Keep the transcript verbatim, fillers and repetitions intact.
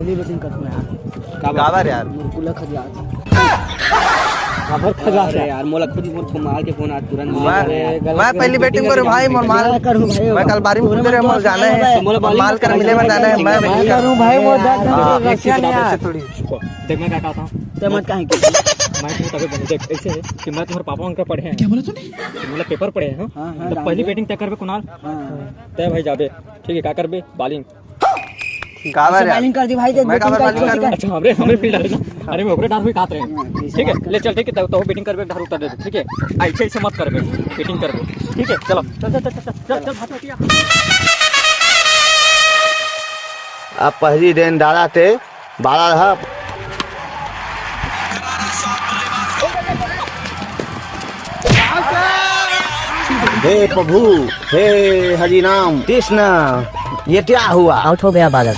पहली batting करहूँ यार। काबर यार? मोर कुला खजा। काबर खजा? अरे यार, मोला खुद मोर माल के फोन आज तुरंत। मैं, अरे, गलत मैं पहली batting करूँ भाई, मोर माल। मैं करूँ भाई। मैं कल बारी में उतरे, मोर जाना है। मोला माल कर मिले में जाना है। मैं करूँ भाई, मोर जाना है। हाँ। एक चीज बता, ऐसे थोड़ी। देख, मैं क्या कहता हूँ। ते मत कहें कि मैं तो तभी बोलूँ, देख, ऐसे है कि मैं तुम्हारे पापा उनका पढ़े हैं। क्या बोला तूने? मतलब paper पढ़े हैं, हाँ? हाँ, हाँ, तो पहली batting तय करबे कुणाल। हाँ। तय भाई जाबे, ठीक है, क्या करबे? Bowling। काबर यार? Bowling कर दी भाई, देख, मैं काबर bowling कर दी। अच्छा, हमरे, हमरे fielder है ना। अरे, मैं ओकरे डार हुई कात रहे। हाँ, ठीक है, ले चल, ठीक है, तो, तो batting करबे, डार उतर दे, ठीक है? ऐसे, ऐसे मत करबे, batting करबे, ठीक है? चलो, चल, चल, चल, चल, हाथ में किया। अब पहली गेंद डाला ते बारह रहा। हे प्रभु, हे हरि नाम कृष्ण, ये क्या हुआ? Out हो गया बालक।